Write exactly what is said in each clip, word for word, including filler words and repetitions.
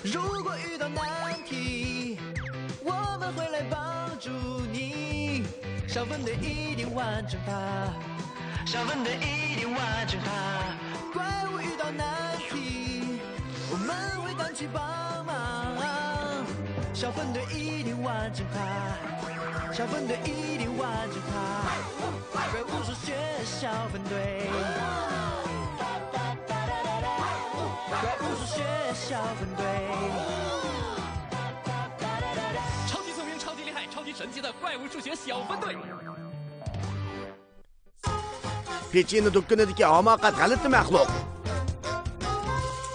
如果遇到难题，我们会来帮助你。小分队一定完成它，小分队一定完成它。怪物遇到难题，我们会赶去帮忙。小分队一定完成它，小分队一定完成它。怪物数学小分队，怪物数学小分队。超级聪明，超级厉害，超级神奇的怪物数学小分队。 پېچىنە دۇكىنىدىكى ھاماقەت غەلىتە مەخلۇق.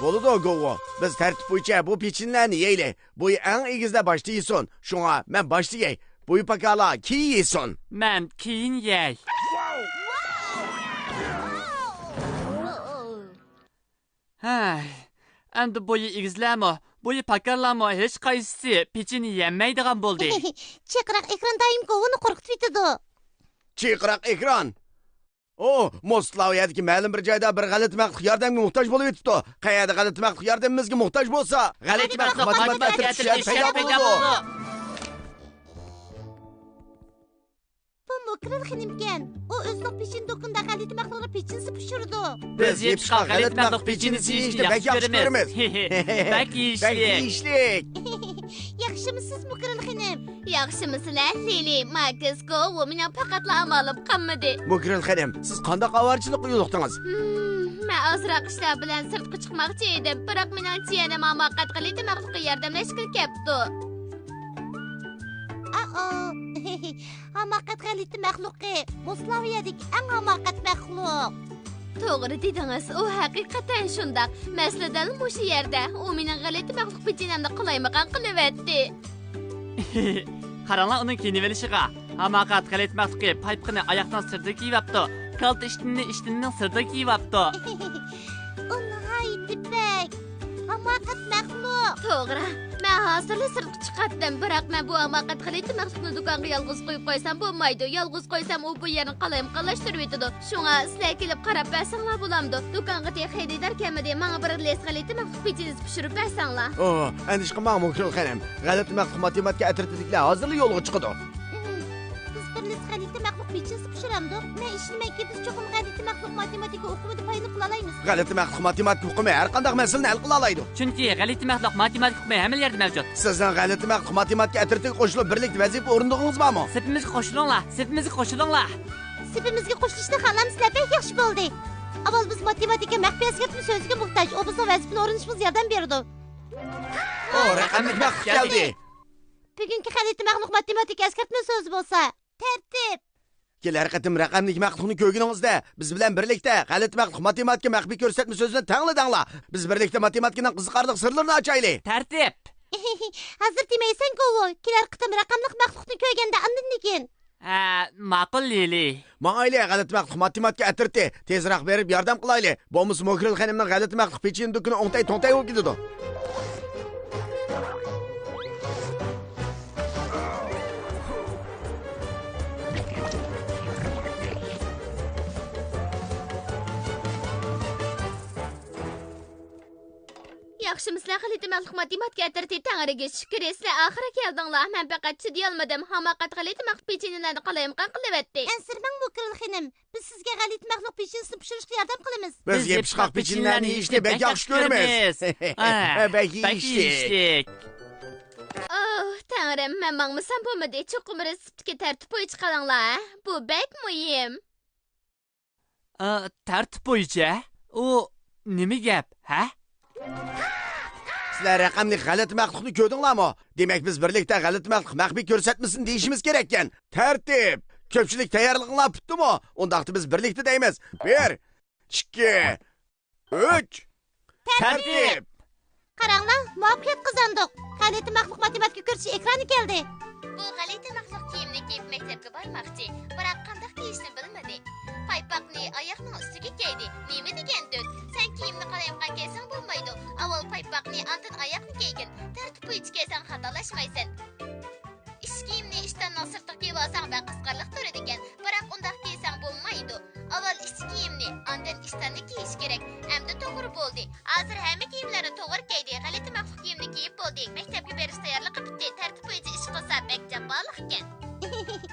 بولىدۇ، گوۋۇ. بىز تەرتىپ بويىچە بۇ پېچىنىلەرنى يەيلى. بويى ئەڭ ئېگىزلەر باشتا يېسۇن. شۇڭا مەن باشتا يەي. بويى پاكالار كېيىن يېسۇن. مەن كېيىن يەي. ھەي، ئەمدى بويى ئېگىزلەرمۇ، بويى پاكارلارمۇ ھېچقايسىسى پېچىنە يېيەلمەيدىغان بولدى. چىرقىراق ئېكران دائىم گوۋۇنى قورقۇتۇۋېتىدۇ. چىرقىراق ئېكران. ئو، موسكۋا يەردىكى مەلۇم بىر جايدا بىر غەلىتە مەخلۇق ياردەمگە موھتاج بولۇۋېتىپتۇ. قەيەردە غەلىتە مەخلۇق ياردىمىمىزگە موھتاج بولسا، غەلىتە مەخلۇق ماتېماتىكا ئەترىتى شۇ يەردە پەيدا بولىدۇ. بۇ موكرىل خېنىمكەن. ئۇ ئۆزىنىڭ پېچىنە دۇكىنىدا غەلىتە مەخلۇقلار پېچىنىسى پىشۇرىدۇ. بىز يېپىشقاق غەلىتە مەخلۇق پېچىنىسى يېيىشنى بەك ياخشى كۆرىمىز. بەك يېيىشلىك. ياخشىمۇسىز، موكرىل خېنىم؟ ياخشىمۇسىلەر، لىلى، ماكىس، گوۋۇ؟ مېنىڭ پەقەتلا ئامالىم قالمىدى. موكرىل خېنىم، سىز قانداق ئاۋارىچىلىققا يولۇقتىڭىز؟ ھىم، مەن ئازراق ئىشلار بىلەن سىرتقا چىقماقچى ئىدىم، بىراق مېنىڭ جىيەنىم ھاماقەت غەلىتە مەخلۇققا ياردەملەشكىلى كەپتۇ. ئائو. ھاماقەت غەلىتە مەخلۇقى، موسلاۋىيەدىكى ئەڭ ھاماقەت مەخلۇق. توغرا دېدىڭىز، ئۇ ھەقىقەتەن شۇنداق. مەسىلە دەل مۇشۇ يەردە. ئۇ مېنىڭ غەلىتە مەخلۇق پېچىنەمنى قالايمىقان قىلىۋەتتى. قاراڭلار ئۇنىڭ كىيىنىۋېلىشىغا. ھاماقەت غەلىتە مەخلۇقى پايپىقىنى ئاياغنىڭ سىرتىغا كىيىۋاپتۇ. كالتە ئىشتىنىنى ئىشتىنىنىڭ سىرتىغا كىيىۋاپتۇ. ئۇ ناھايىتى بەك ھاماقەت مەخلۇق. توغرا، مەن ھازىرلا سىرتقا چىقاتتىم، بىراق مەن بۇ ھاماقەت غەلىتە مەخلۇقنى دۇكانغا يالغۇز قويۇپ قويسام بولمايدۇ. يالغۇز قويسام، ئۇ بۇ يەرنى قالايمىقانلاشتۇرۇۋېتىدۇ. شۇڭا سىلەر كېلىپ قاراپ بەرسەڭلار بولامدۇ؟ دۇكانغا تېخى خېرىدار كەلمىدى. ماڭا بىر لىس غەلىتە مەخلۇق پېچىنىسى پىشۇرۇپ بەرسەڭلار. ئوھ، ئەندىشە قىلماڭ، موكرىل خېنىم. غەلىتە مەخلۇق ماتېماتىكا ئەترىتىدىكىلەر ھازىرلا يولغا چىقىدۇ. ئىھىم. بىز بىر لىس غەلىتە مەخلۇق پېچىنىسى پىشۇرامدۇق؟ مەن ئىشىنىمەنكى، بىز چوقۇم غەلىتە مەخلۇق ماتېماتىكا ئۇقۇمىدىن پايدىلىنىپ قالالايمىز. غەلىتە مەخلۇق ماتېماتىكا ئۇقۇمى ھەر قانداق مەسىلىنى ھەل قىلالايدۇ. چۈنكى غەلىتە مەخلۇق ماتېماتىكا ئۇقۇمى ھەممىلا يەردە مەۋجۇت. سىزنىڭ غەلىتە مەخلۇق ماتېماتىكا ئەترىتىگە قوشۇلۇپ، بىرلىكتە ۋەزىپە ئورۇندىغىڭىز بارمۇ؟ سېپىمىزگە قوشۇلۇڭلار، سېپىمىزگە قوشۇلۇڭلار. سېپىمىزگە قوشۇلۇشنى خالامسىلەر؟ بەك ياخشى بولدى. ئاۋۋال بىز ماتېماتىكا مەخپىي ئەسكەرتمە سۆزىگە موھتاج، ئۇ بىزنىڭ ۋەزىپىنى ئورۇندىشىمىزغا ياردەم بېرىدۇ. ئو، رەقەملىك مەخلۇق كەلدى. بۈگۈنكى غەلىتە مەخلۇق ماتېماتىكا ئەسكەرتمە سۆزى بولسا، تەرتىپ. كېلەر قېتىم رەقەملىك مەخلۇقنى كۆرگىنىڭىزدە، بىز بىلەن بىرلىكتە غەلىتە مەخلۇق ماتېماتىكا مەخپىي كۆرسەتمە سۆزىنى تەڭلىدىڭلار. بىز بىرلىكتە ماتېماتىكىنىڭ قىزىقارلىق سىرلىرىنى ئاچايلى. تەرتىپ. ھازىر دېمەيسەن، گوۋۇ. كېلەر قېتىم رەقەملىك مەخلۇقنى كۆرگەندە ئاندىن دېگىن. ھە، ماقۇل، لىلى. ماڭايلى، غەلىتە مەخلۇق ماتېماتىكا ئەترىتى. تېزراق بېرىپ ياردەم قىلايلى. بولمىسا موكرىل خېنىمنىڭ غەلىتە مەخلۇق پېچىنە دۇكىنى ئوڭتەي-توڭتەي بولۇپ كېتىدۇ. ياخشىمۇسىلەر، غەلىتە مەخلۇق ماتېماتىكا ئەترىتى؟ تەڭرىگە شۈكرى، سىلەر ئاخىرى كەلدىڭلار. مەن پەقەت چىدىيالمىدىم. ھاماقەت غەلىتە مەخلۇق پېچىنىلەرنى قالايمىقان قىلىۋەتتى. ئەنسىرىمەڭ، موكرىل خېنىم. بىز سىزگە غەلىتە مەخلۇق پېچىنىسىنى پىشۇرۇشقا ياردەم قىلىمىز. بىز يېپىشقاق پېچىنىلەرنى يېيىشنى بەك ياخشى كۆرىمىز. ھە، بەك يېيىشلىك. ئوھ، تەڭرىم، مەن ماڭمىسام بولمىدى. چوقۇم رېتسېپتىكى تەرتىپ بويىچە قىلىڭلار، ھە؟ بۇ بەك مۇھىم. ئا، تەرتىپ بويىچە؟ ئۇ نېمە گەپ، ھە؟ سىلەر رەقەملىك غەلىتە مەخلۇقنى كۆردۈڭلارمۇ؟ دېمەك، بىز بىرلىكتە غەلىتە مەخلۇق مەخپىي كۆرسەتمىسىنى دېيىشىمىز كېرەككەن. تەرتىپ! كۆپچىلىك تەييارلىقىڭلار پۈتتىمۇ؟ ئۇنداقتا بىز بىرلىكتە دەيمىز. بىر، ئىككى، ئۈچ. تەرتىپ! قاراڭلار، مۇۋەپپەقىيەت قازاندۇق. غەلىتە مەخلۇق ماتېماتىكا كۆرسىتىش ئېكرانى كەلدى. بۇ غەلىتە مەخلۇق كىيىمنى كىيىپ مەكتەپكە بارماقچى، بىراق قانداق كىيىشنى بىلمىدى. پايپاقنى ئاياغنىڭ ئۈستىگە كىيدى. نېمە دېگەن دۆت؟ سەن كىيىمنى قالايمىقان كىيسەڭ بولمايدۇ. ئاۋۋال پايپاقنى، ئاندىن ئاياغنى كىيگىن. تەرتىپ بويىچە كىيسەڭ خاتالاشمايسەن. ئىچ كىيىمنى ئىشتاننىڭ سىرتىغا كىيىۋالساڭ بەك قىزىقارلىق تۇرىدىكەن، بىراق ئۇنداق كىيسەڭ بولمايدۇ. ئاۋۋال ئىچ كىيىمنى، ئاندىن ئىشتاننى كىيىش كېرەك. ئەمدى توغرا بولدى. ھازىر ھەممە كىيىملەرنى توغرا كىيدى. غەلىتە مەخلۇق كىيىمنى كىيىپ بولدى. مەكتەپكە بېرىش تەييارلىقى پۈتتى. تەرتىپ بويىچە ئىش قىلسا بەك جاپالىق ئىكەن.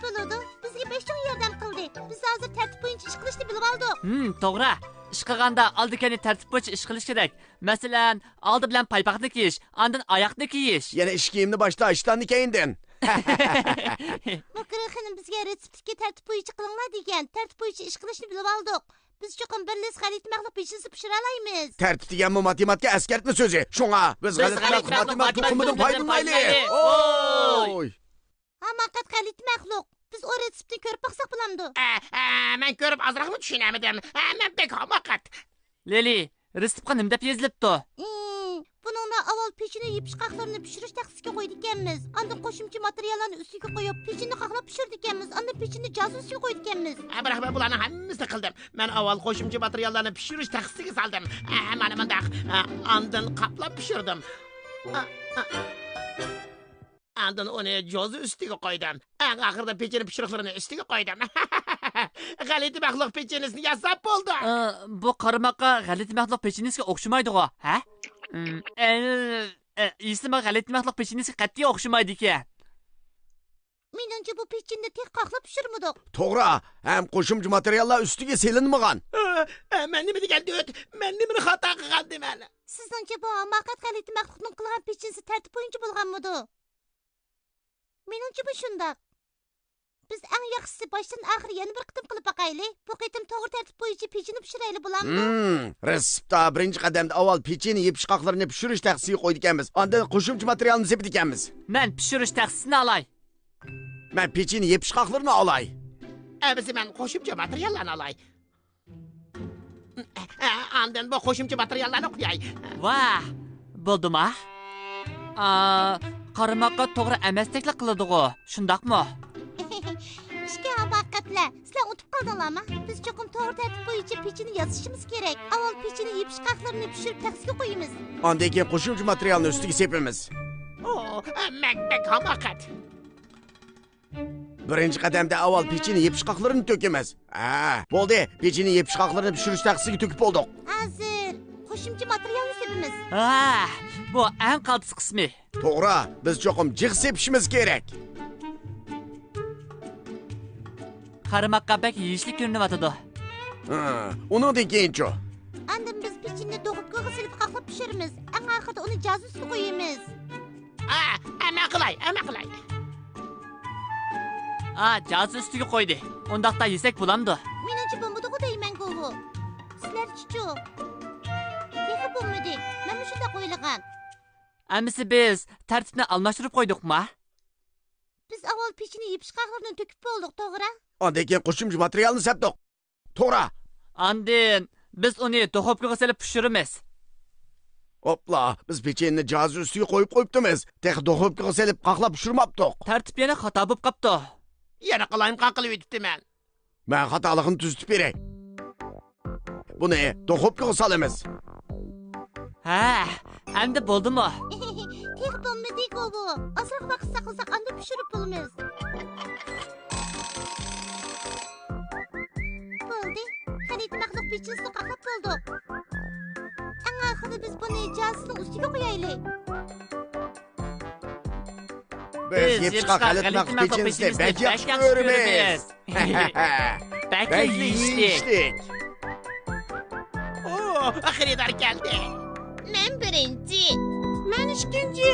بولىدۇ. بىزگە بەك چوڭ ياردەم قىلدى. بىز ھازىر تەرتىپ بويىچە ئىش قىلىشنى بىلىۋالدۇق. ھىم، توغرا. ئىش قىلغاندا ئالدى-كەينى تەرتىپ بويىچە ئىش قىلىش كېرەك. مەسىلەن، ئالدى بىلەن پايپاقنى كىيىش، ئاندىن ئاياقنى كىيىش. يەنە ئىش كىيىمنى باشلا، ئىشتاننى كەينىدىن. ماكرو خېنىم بىزگە رېتسېپتتىكى تەرتىپ بويىچە قىلىڭلار دېگەن. تەرتىپ بويىچە ئىش قىلىشنى بىلىۋالدۇق. بىز چوقۇم بىر لىس غەلىتە مەخلۇق پېچىنىسى پىشۇرالايمىز. تەرتىپ دېگەنمۇ ماتېماتىكا ئەسكەرتمە سۆزى. شۇڭا بىز بىز غەلىتە غەلىتە مەخلۇق مەخلۇق ماتېماتىكا ماتېماتىكا تۇخۇمىدىن تۇخۇمىدىن پايدىلىنايلى. پايدىلىنايلى. ھوي! ھاماقەت غەلىتە مەخلۇق. بىز ئۇ رېتسېپتنى كۆرۈپ باقساق بولامدۇ؟ ئە، ئە، مەن كۆرۈپ ئازراقمۇ چۈشىنەلمىدىم. ئە، مەن بەك ھاماقەت. لىلى، رېتسېپقا نېمە دەپ يېزىلىپتۇ؟ ئى، بۇنىڭدا ئاۋۋال پېچىنە يېپىشقاقلىرىنى پىشۇرۇش تەخسىسىگە قويىدىكەنمىز. ئاندىن قوشۇمچە ماتېرىياللارنى ئۈستىگە قويۇپ، پېچىنىنى قاقلاپ پىشۇرىدىكەنمىز. ئاندىن پېچىنىنى جازا ئۈستىگە قويىدىكەنمىز. ھە، بىراق مەن بۇلارنىڭ ھەممىسىنى قىلدىم. مەن ئاۋۋال قوشۇمچە ماتېرىياللارنى پىشۇرۇش تەخسىسىگە سالدىم. ھە، مانا مۇنداق. ھە، ئاندىن قاپلاپ پىشۇردۇم. ھە، ھە. ئاندىن ئۇنى جازا ئۈستىگە قويدۇم. ئەڭ ئاخىرىدا پېچىنە پىشۇرۇقلىرىنى ئۈستىگە قويدۇم. غەلىتە مەخلۇق پېچىنىسىنى ياساپ بولدۇق. ئە، بۇ قارىماققا غەلىتە مەخلۇق پېچىنىسىگە ئوخشىمايدىغۇ، ھە؟ ئىم، ئە، ئە، ئېسىمە غەلىتە مەخلۇق پېچىنىسىگە قەتئىي ئوخشىمايدىكەن. مېنىڭچە بۇ پېچىنىنى تېخى قاقلاپ پىشۇرمىدۇق. توغرا، ھەم قوشۇمچە ماتېرىياللار ئۈستىگە سېلىنمىغان. ئە، ئە، مەن نېمە دېگەن دۆت؟ مەن نېمىنى خاتا قىلغانىدىمەن؟ سىزنىڭچە بۇ ھاماقەت غەلىتە مەخلۇقنىڭ قىلغان پېچىنىسى تەرتىپ بويىچە بولغانمىدۇ؟ مېنىڭچىمۇ شۇنداق. بىز ئەڭ ياخشىسى باشتىن ئاخىر يەنە بىر قېتىم قىلىپ باقايلى. بۇ قېتىم توغرا تەرتىپ بويىچە پېچىنە پىشۇرايلى، بولامدۇ؟ ھىم، رېتسېپتا بىرىنچى قەدەمدە ئاۋۋال پېچىنە يېپىشقاقلىرىنى پىشۇرۇش تەخسىسىگە قويىدىكەنمىز. ئاندىن قوشۇمچە ماتېرىيالنى سېپىدىكەنمىز. مەن پىشۇرۇش تەخسىسىنى ئالاي. مەن پېچىنە يېپىشقاقلىرىنى ئالاي. ئەمىسە مەن قوشۇمچە ماتېرىياللارنى ئالاي. ئاندىن بۇ قوشۇمچە ماتېرىياللارنى قوياي. ۋاھ، بولدىما؟ ئا، قارىماققا توغرا ئەمەستەكلا قىلىدىغۇ، شۇنداقمۇ؟ ئىككى ھاماقەتلەر، سىلەر ئۇنتۇپ قالدىڭلارمۇ؟ بىز چوقۇم توغرا تەرتىپ بويىچە پېچىنە ياسىشىمىز كېرەك. ئاۋۋال پېچىنە يېپىشقاقلىرىنى پىشۇرۇپ تەخسىگە قويىمىز. ئاندىن كېيىن قوشۇمچە ماتېرىيالنى ئۈستىگە سېپىمىز. ئو، مەك، مەك ھاماقەت. بىرىنچى قەدەمدە ئاۋۋال پېچىنە يېپىشقاقلىرىنى تۆكىمىز. ھە، بولدى. پېچىنە يېپىشقاقلىرىنى پىشۇرۇش تەخسىسىگە تۆكۈپ بولدۇق. ھازىر قوشۇمچە ماتېرىيالنى سېپىمىز. ھە، بۇ ئەڭ قالتىس قىسمى. توغرا، بىز چوقۇم جىق سېپىشىمىز كېرەك. قارىماققا بەك يېيىشلىك كۆرۈنۈۋاتىدۇ. ھە، ئۇنىڭدىن كېيىنچۇ؟ ئاندىن بىز پېچىنىنى دوخۇپكىغا سېلىپ قاقلاپ پىشۇرىمىز. ئەڭ ئاخىرىدا ئۇنى جازا ئۈستىگە قويىمىز. ئا، ئەمە قىلاي، ئەمە قىلاي. ئا، جازا ئۈستىگە قويدى. ئۇنداقتا يېسەك بولامدۇ؟ مېنىڭچە بولمىدىغۇ دەيمەن، گوۋۇ. سىلەرچىچۇ؟ تېخى بولمىدى. مەنمۇ شۇنداق ئويلىغان. ئەمىسە بىز تەرتىپنى ئالماشتۇرۇپ قويدۇقما؟ بىز ئاۋۋال پېچىنە يېپىشقاقلىرىنى تۆكۈپ بولدۇق، توغرا؟ ئاندىن كېيىن قوشۇمچە ماتېرىيالنى سەپتۇق. توغرا. ئاندىن بىز ئۇنى دوخۇپكىغا سېلىپ پىشۇرىمىز. ئوپلا، بىز پېچىنىنى جازا ئۈستىگە قويۇپ قويۇپتىمىز. تېخى دوخۇپكىغا سېلىپ قاقلاپ پىشۇرماپتۇق. تەرتىپ يەنە خاتا بولۇپ قاپتۇ. يەنە قالايمىقان قىلىۋېتىپتىمەن. مەن خاتالىقنى تۈزىتىپ بېرەي. بۇنى دوخۇپكىغا سالىمىز. ھە، ئەمدى بولدىمۇ؟ تېخى بولمىدى، گوۋۇ. ئازراق ۋاقىت ساقلىساق، ئاندىن پىشۇرۇپ بولىمىز. بولدى. غەلىتە مەخلۇق پېچىنىسىنى قاقلاپ بولدۇق. ئەڭ ئاخىرىدا بىز بۇنى جازىسىنىڭ ئۈستىگە قويايلى. بىز يېپىشقاق غەلىتە مەخلۇق پېچىنىسىنى بەك ياخشى كۆرىمىز. بەك يېيىشلىك. ئو، خېرىدار كەلدى. مەن بىرىنچى. مەن ئىككىنچى.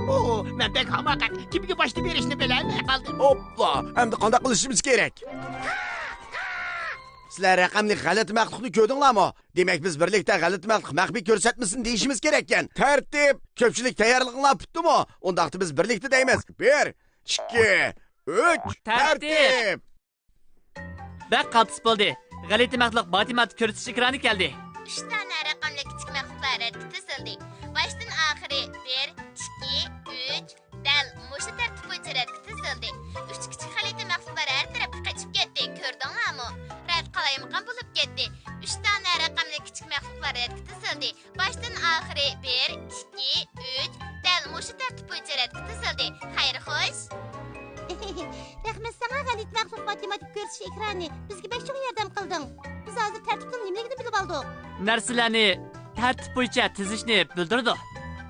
ئو، مەن بەك ھاماقەت. كىمگە باشتا بېرىشنى بىلەلمەي قالدىم. ئوپلا، ئەمدى قانداق قىلىشىمىز كېرەك؟ سىلەر رەقەملىك غەلىتە مەخلۇقنى كۆردۈڭلارمۇ؟ دېمەك، بىز بىرلىكتە غەلىتە مەخلۇق مەخپىي كۆرسەتمىسىنى دېيىشىمىز كېرەككەن. تەرتىپ! كۆپچىلىك تەييارلىقىڭلار پۈتتىمۇ؟ ئۇنداقتا بىز بىرلىكتە دەيمىز. بىر، ئىككى، ئۈچ، تەرتىپ! تەرتىپ! بەك قالتىس بولدى. غەلىتە مەخلۇق ماتېماتىكا كۆرسىتىش ئېكرانى كەلدى. ئۈچ دانە رەقەملىك كىچىك مەخلۇقلار رەتكە تىزىلدى. باشتىن ئاخىرى بىر، ئىككى، ئۈچ، دەل مۇشۇ تەرتىپ بويىچە رەتكە تىزىلدى. ئۈچ كىچىك غەلىتە مەخلۇقلار ھەر تەرەپكە قېچىپ كەتتى. كۆردۈڭلارمۇ؟ رەت قالايمىقان بولۇپ كەتتى. ئۈچ دانە رەقەملىك كىچىك مەخلۇقلار رەتكە تىزىلدى. باشتىن ئاخىرى بىر، ئىككى، ئۈچ، دەل مۇشۇ تەرتىپ بويىچە رەتكە تىزىلدى. خەير خوش! رەھمەت ساڭا، غەلىتە مەخلۇق ماتېماتىكا كۆرسىتىش ئېكرانى. بىزگە بەك چوڭ ياردەم قىلدىڭ. ھازىر تەرتىپنىڭ نېمىلىكىنى بىلىپ ئالدۇق. نەرسىلەرنى تەرتىپ بويىچە تىزىشنى بىلدۈرىدۇ.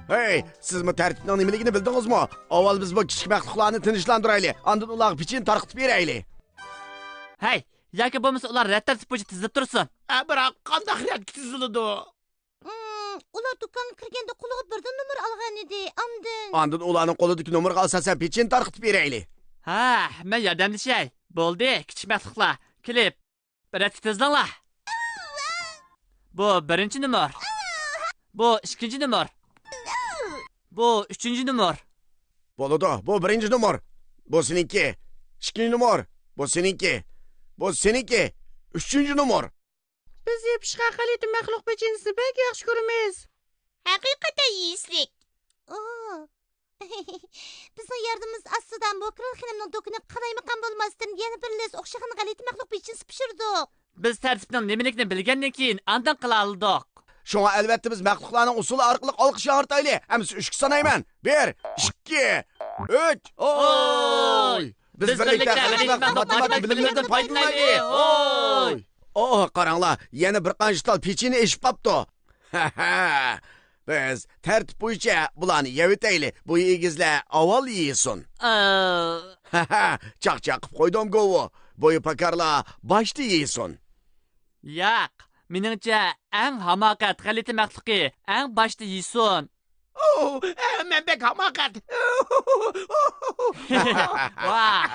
ھەي، سىزمۇ تەرتىپنىڭ نېمىلىكىنى بىلدىڭىزمۇ؟ ئاۋۋال بىز بۇ كىچىك مەخلۇقلارنى تىنچلاندۇرايلى، ئاندىن ئۇلارغا پېچىنە تارقىتىپ بېرەيلى. ھەي، ياكى بولمىسا ئۇلار رەت تەرتىپ بويىچە تىزىلىپ تۇرسۇن. ئە، بىراق قانداق رەتكە تىزىلىدۇ؟ ئۇلار دۇكانغا كىرگەندە قولىغا بىردىن نومۇر ئالغان ئىدى. ئاندىن ئاندىن ئۇلارنىڭ قولىدىكى نومۇرغا ئاساسەن پېچىنە تارقىتىپ بېرەيلى. ھە، مەن ياردەملىشەي. بولدى، كىچىك مەخلۇقلار. كېلىپ، رەتكە تىزىلىڭلار. بۇ بىرىنچى نومۇر. بۇ ئىككىنچى نومۇر. بۇ ئۈچىنچى نومۇر. بولىدۇ، بۇ بىرىنچى نومۇر. بۇ سېنىڭكى. ئىككىنچى نومۇر. بۇ سېنىڭكى. بۇ سېنىڭكى. ئۈچىنچى نومۇر. بىز يېپىشقان غەلىتە مەخلۇق پېچىنىسىنى بەك ياخشى كۆرىمىز. ھەقىقەتەن يېيىشلىك. ئو. بىزنىڭ ياردىمىمىز ئاستىدا موكرىل خېنىمنىڭ دۇكىنىغا قالايمىقان بولماستىن يەنە بىر لەس ئوخشىغان غەلىتە مەخلۇق پېچىنىسى پىشۇردۇق. بىز تەرتىپنىڭ نېمىلىكىنى بىلگەندىن كېيىن ئاندىن قىلالىدۇق. شۇڭا ئەلۋەتتە بىز مەخلۇقلارنىڭ ئۇسسۇلى ئارقىلىق ئالقىش ياڭرىتايلى. ئەمىسە ئۈچكە سانايمەن. بىر، ئىككى، ئۈچ. ئوي! بىز بىرلىكتە غەلىتە مەخلۇق ماتېماتىكا بىلىملىرىدىن پايدىلىنايلى. ئوي! ئوھ، قاراڭلار، يەنە بىر قانچە تال پېچىنە ئېشىپ قاپتۇ. بىز تەرتىپ بويىچە بۇلارنى يەۋېتەيلى. بويى ئېگىزلەر ئاۋۋال يېسۇن. ئا. چاقچاق قىپ قويدۇم گوۋۇ. بويى پاكارلار باشتا يېسۇن. ياق، مېنىڭچە ئەڭ ھاماقەت غەلىتە مەخلۇقى ئەڭ باشتا يېسۇن. ئوھ، ئە، مەن بەك ھاماقەت. ۋاھ.